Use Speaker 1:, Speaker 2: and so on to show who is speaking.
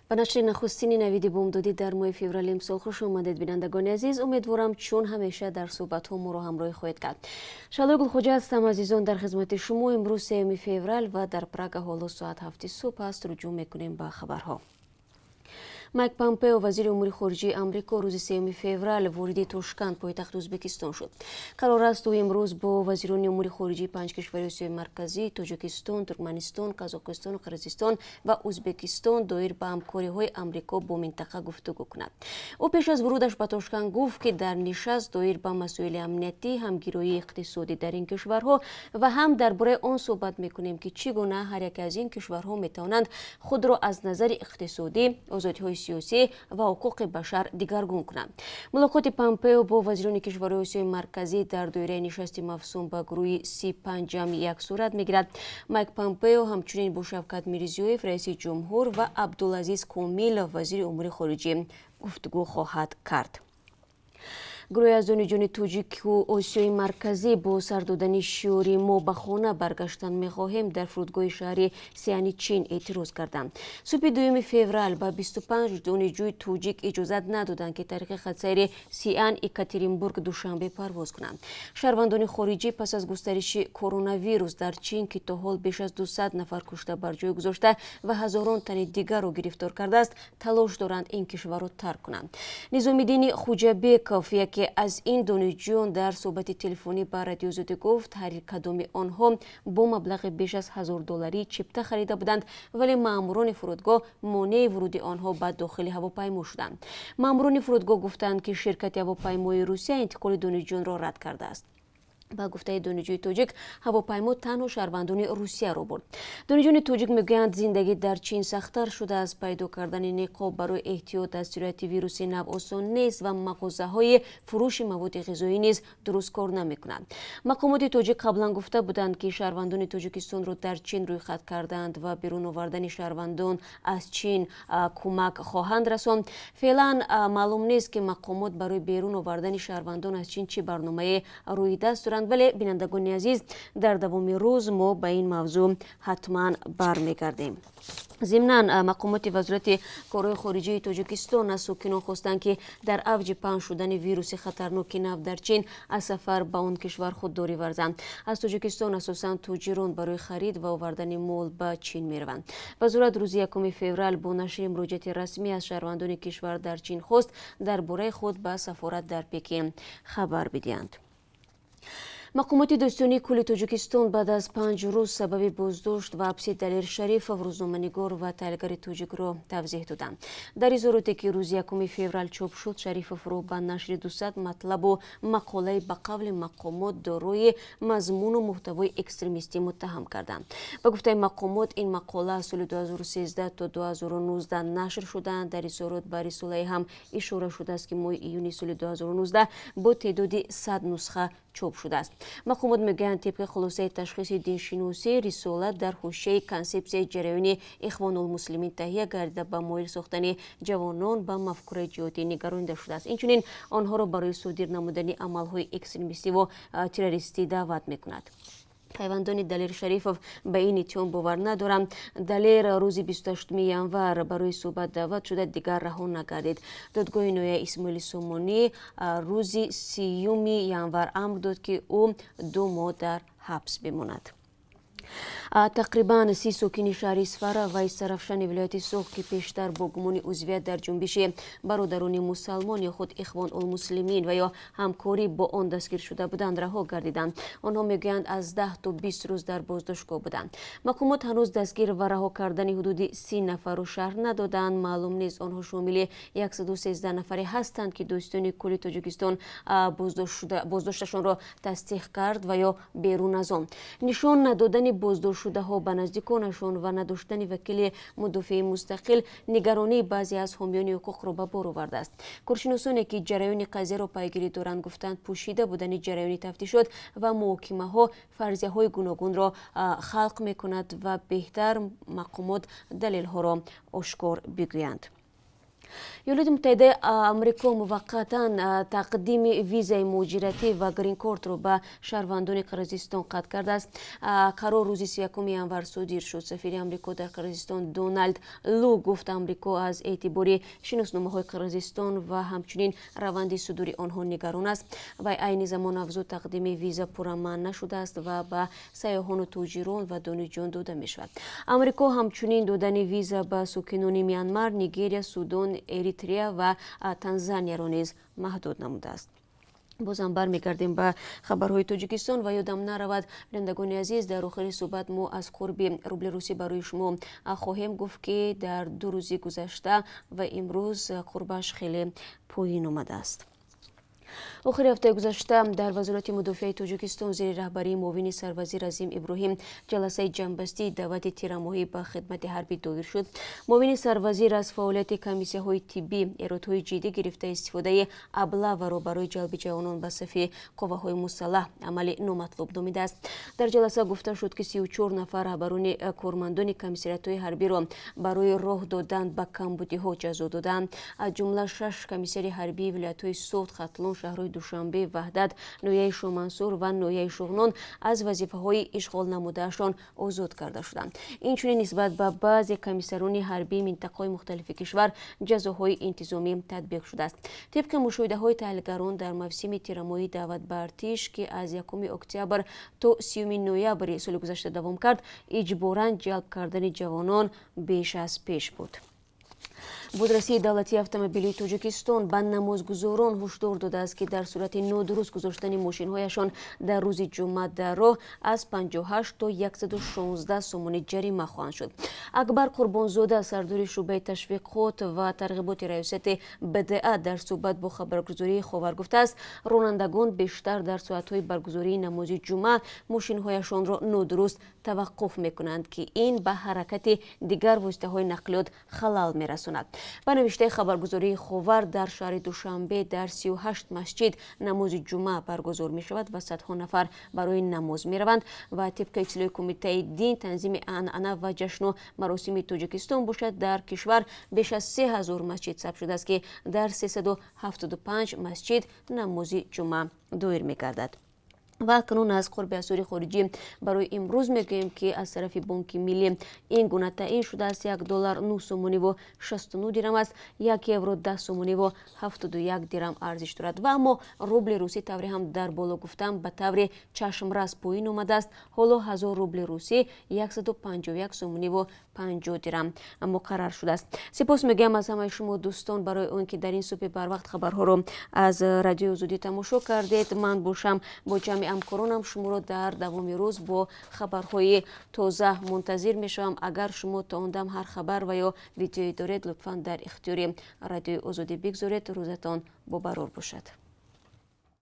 Speaker 1: Ба нашри нахустини «Навиди бомдодӣ» дар моҳи феврали имсол хуш омадед, бинандагони азиз. Умедворам, чун ҳамеша дар суҳбатҳо моро ҳамроҳӣ хоҳед кард. Шаҳлои Гулхоҷа ҳастам, азизон, дар хизмати шумо. Имрӯз 3 феврал ва дар Прага ҳоло соат 7-и субҳ аст. Руҷӯъ мекунем ба хабарҳо. Майк Помпео, вазири умури хориҷии Амрико, рӯзи 3 феврал вориди Тошканд, пойтахти Ӯзбекистон, шуд. Қарор аст, ӯ имрӯз бо вазирони умури хориҷии панҷ кишвари Осиёи Марказӣ: Тоҷикистон, Туркманистон, Қазоқистон, Қирғизистон ва Ӯзбекистон доир ба ҳамкориҳои Амрико бо минтақа гуфтугӯ кунад. Ӯ пеш аз вурудаш ба Тошканд гуфт, ки дар нишаст доир ба масоили амниятӣ, ҳамгироии иқтисодӣ дар ин кишварҳо ва ҳам дар бораи он суҳбат мекунем, ки чӣ гуна ҳар яке аз ин кишварҳо метавонанд худро аз назари иқтисодӣ, озодиҳои сиёсӣ ва ҳуқуқи башар дигаргун кунанд. Мулоқоти Помпео бо вазирони кишварҳои Осиёи Марказӣ дар доираи нишасти мавсум ба гурӯҳи 35+1 сурат мегирад. Майк Помпео ҳамчунин бо Шавкат Мирзиёев, раиси ҷумҳур, ва Абдулазиз Комилов, вазири умури хориҷӣ, гуфтугӯ хоҳад кард. Гурӯҳе аз донишҷӯёни тоҷику Осиёи Марказӣ бо сар додани шиори «Мо ба хона баргаштан мехоҳем» дар фурудгоҳи шаҳри Сиани Чин эътироз карданд. Субҳи 2 феврал ба 25 донишҷӯи тоҷик иҷозат надоданд, ки тариқи хатсайри Сиан Екатеринбург Душанбе парвоз кунанд. Шаҳрвандони хориҷӣ пас аз густариши коронавирус дар Чин, ки то ҳол беш аз 200 нафар кушта бар ҷой гузошта ва ҳазорон тани дигарро гирифтор кардааст, талош доранд ин кишварро тарк кунанд. Низомиддини Хуҷабеков, яке аз ин донишҷӯён, дар суҳбати телефонӣ ба Радиои Озодӣ гуфт, ҳар кадоми онҳо бо маблағи беш аз 1000 долларӣ чипта харида буданд, вале маъмурони фурудгоҳ монеи вуруди онҳо ба дохили ҳавопаймо шуданд. Маъмурони фурудгоҳ гуфтанд, ки ширкати ҳавопаймои Русия интиқоли донишҷӯёнро рад кардааст. Ба гуфтаи донишҷӯи тоҷик, ҳавопаймо танҳо шаҳрвандони Русияро бурд. Донишҷӯёни тоҷик мегӯянд, зиндагӣ дар Чин сахттар шудааст, пайдо кардани ниқоб барои эҳтиёт аз сирояти вируси нав осон нест ва мағозаҳои фурӯши маводи ғизоӣ низ дуруст кор намекунанд. Мақомоти тоҷик қаблан гуфта буданд, ки шаҳрвандони Тоҷикистонро дар Чин рӯйхат кардаанд ва берун овардани шаҳрвандон аз Чин кӯмак хоҳанд расонд. Феълан маълум нест, ки мақомот барои берун овардани шаҳрвандон аз Чин чӣ барномае рӯи даст доранд, вале, бинандагони азиз, дар давоми рӯз мо ба ин мавзӯъ ҳатман бармегардем. Зимнан, мақомоти Вазорати корҳои хориҷии Тоҷикистон аз сокинон хостанд, ки дар авҷи паҳн шудани вируси хатарноки нав дар Чин аз сафар ба он кишвар худдорӣ варзанд. Аз Тоҷикистон асосан тоҷирон барои харид ва овардани мол ба Чин мераванд. Вазорат рӯзи 1 феврал бо нашри муроҷиати расмӣ аз шаҳрвандони кишвар дар Чин хост, дар бораи худ ба сафорат дар Пекин хабар бидиҳанд. Мақомоти Додситонии кулли Тоҷикистон баъд аз 5 рӯз сабаби боздошт ва ҳабси Далер Шарифов, рӯзноманигор ва таҳлилгари тоҷикро, тавзеҳ доданд. Дар изҳороте, ки рӯзи 1 феврал чоп шуд, Шарифовро ба нашри 200 матлабу мақолаи, ба қавли мақомот, дорои мазмуну муҳтавои экстремистӣ муттаҳам карданд. Ба гуфтаи мақомот, ин мақола аз соли 2013 то 2019 нашр шуданд. Дар изҳорот ба рисолае ҳам ишора шудааст, ки моҳи июни соли 2019 бо теъдоди 100 нусха чоп шудааст. Мақомот мегӯянд, тибқи хулосаи ташхиси диншиносӣ, рисола дар ҳошияи консепсияи ҷараёни Ихвонулмуслимин таҳия гардида, ба моил сохтани ҷавонон ба мафкураи ҷиҳодӣ нигаронида шудааст, инчунин онҳоро барои содир намудани амалҳои экстремистиву террористӣ даъват мекунад. Пайвандони Далер Шарифов ба ин иттиҳом бовар надоранд. Далер рӯзи 28 январ барои суҳбат даъват шуда, дигар раҳо нагардид. Додгоҳи ноҳияи Исмоили Сомонӣ рӯзи 30 январ амр дод, ки ӯ 2 моҳ дар ҳабс бимонад. Тақрибан 30 сокини шаҳри Исфара ва Истарафшани вилояти Суғд, ки пештар бо гумони узвият дар ҷунбиши Бародарони мусалмон ё худ Ихвон улмуслимин ва ё ҳамкорӣ бо он дастгир шуда буданд, раҳо гардиданд. Онҳо мегӯянд, аз 10 то 20 рӯз дар боздоштгоҳ буданд. Мақомот ҳанӯз дастгир ва раҳо кардани ҳудуди 30 нафарро шарҳ надоданд. Маълум нест, онҳо шомили 113 нафаре ҳастанд, ки Додситонии кулли Тоҷикистон боздошташонро тасдиқ кард, ва ё берун аз он. Нишон надодани боздоштшудаҳо ба наздиконашон ва надоштани вакили мудофиаи мустақил нигаронии баъзе аз ҳомиёни ҳуқуқро ба бор овардааст. Коршиносоне, ки ҷараёни қазияро пайгирӣ доранд, гуфтанд, пӯшида будани ҷараёни тафтишот ва муҳокимаҳо фарзияҳои гуногунро халқ мекунад ва беҳтар мақомот далелҳоро ошкор бигӯянд. Иёлоти Муттаҳидаи Амрико муваққатан тақдими визаи муҳоҷиратӣ ва гринкортро ба шаҳрвандони Қирғизистон қатъ кардааст. Қарор рӯзи 31 январ содир шуд. Сафири Амрико дар Қирғизистон Доналд Лу гуфт, Амрико аз эътибори шиносномаҳои Қирғизистон ва ҳамчунин раванди судури онҳо нигарон аст. Вай айни замон афзуд, тақдими виза пурра манъ нашудааст ва ба сайёҳону тоҷирон ва донишҷӯён дода мешавад. Амрико ҳамчунин додани виза ба сокинони Мянмар, Нигерия, Судон, Эритрея ва Танзанияро низ маҳдуд намудааст. Бозам бармегардем ба хабарҳои Тоҷикистон ва ёдам наравад, бинандагони азиз, дар охири суҳбат мо аз қурби рубли русӣ барои шумо хоҳем гуфт, ки дар 2 рӯзи гузашта ва имрӯз қурбаш хеле поин омадааст. Охири ҳафтаи гузашта дар Вазорати мудофиаи Тоҷикистон зери раҳбарии муовини сарвазир Азим Иброҳим ҷаласаи ҷамъбастии даъвати тирамоҳӣ ба хидмати ҳарбӣ доир шуд. Муовини сарвазир аз фаъолияти комиссияҳои тиббӣ эродҳои ҷиддӣ гирифта, истифодаи аблаваро барои ҷалби ҷавонон ба сафи қувваҳои мусаллаҳ амали номатлуб номидааст. Дар ҷаласа гуфта шуд, ки 34 нафар раҳбарони кормандони комиссариятҳои ҳарбиро барои роҳ додан ба камбудиҳо ҷазо доданд. Аз ҷумла шаш комиссари ҳарбии вилоятҳои Суғд, Хатлон, шаҳрҳои Душанбе, Ваҳдат, ноҳияи Шомансур ва ноҳияи Шуғнон аз вазифаҳои ишғол намудаашон озод карда шуданд. Инчунин нисбат ба баъзе комиссарони ҳарбии минтақаҳои мухталифи кишвар ҷазоҳои интизомӣ татбиқ шудааст. Тибқи мушоҳидаҳои таҳлилгарон, дар мавсими тирамоҳии даъват ба артиш, ки аз 1 октябр то 30 ноябри соли гузашта давом кард, иҷборан ҷалб кардани ҷавонон беш аз пеш буд. Бодрасии давлатии автомобилии Тоҷикистон ба намозгузорон ҳушдор додааст, ки дар сурати нодуруст гузоштани мошинҳояшон дар рӯзи ҷумъа дар роҳ аз 58 то 116 сомонӣ ҷарима хоҳанд шуд. Акбар Қурбонзода, сардори шӯъбаи ташвиқот ва тарғиботи раёсати БДА, дар суҳбат бо хабаргузории Ховар гуфтааст, ронандагон бештар дар соатҳои баргузории намози ҷумъа мошинҳояшонро нодуруст таваққуф мекунанд, ки ин ба ҳаракати дигар воситаҳои нақлиёт халал мерасонад. Ба навиштаи хабаргузории Ховар, дар шаҳри Душанбе дар 38 масҷид намози ҷумъа баргузор мешавад ва садҳо нафар барои намоз мераванд. Ва тибқи иттилои Кумитаи дин, танзими анъана ва ҷашну маросими Тоҷикистон бошад, дар кишвар беш аз 3000 масҷид сабт шудааст, ки дар 375 масҷид намози ҷумъа доир мегардад. Ва акнун аз қурби асъори хориҷӣ барои имрӯз мегӯем, ки аз тарафи Бонки Миллӣ ин гуна таъин шудааст: 1 доллар 9 сомониву 69 дирам аст, 1 евро 10 сомониву 71 дирам арзиш дорад. Ва аммо рубли русӣ, тавре ҳам дар боло гуфтам, ба таври чашмрас поин омадааст. Ҳоло 1000 рубли русӣ 151 сомониву 50 дирам муқаррар шудааст. Сипос мегӯям аз ҳамаи шумо дӯстон барои он ки дар ин субҳи барвақт хабарҳоро аз Радиои Озодӣ тамошо кардед. Ман бошам бо ҷамъи ҳамкоронам шуморо дар давоми рӯз бо хабарҳои тоза мунтазир мешавам. Агар шумо то он дам ҳар хабар ва ё видеое доред, лутфан дар ихтиёри Радиои Озодӣ бигзоред. Рӯзатон бобарор бошад.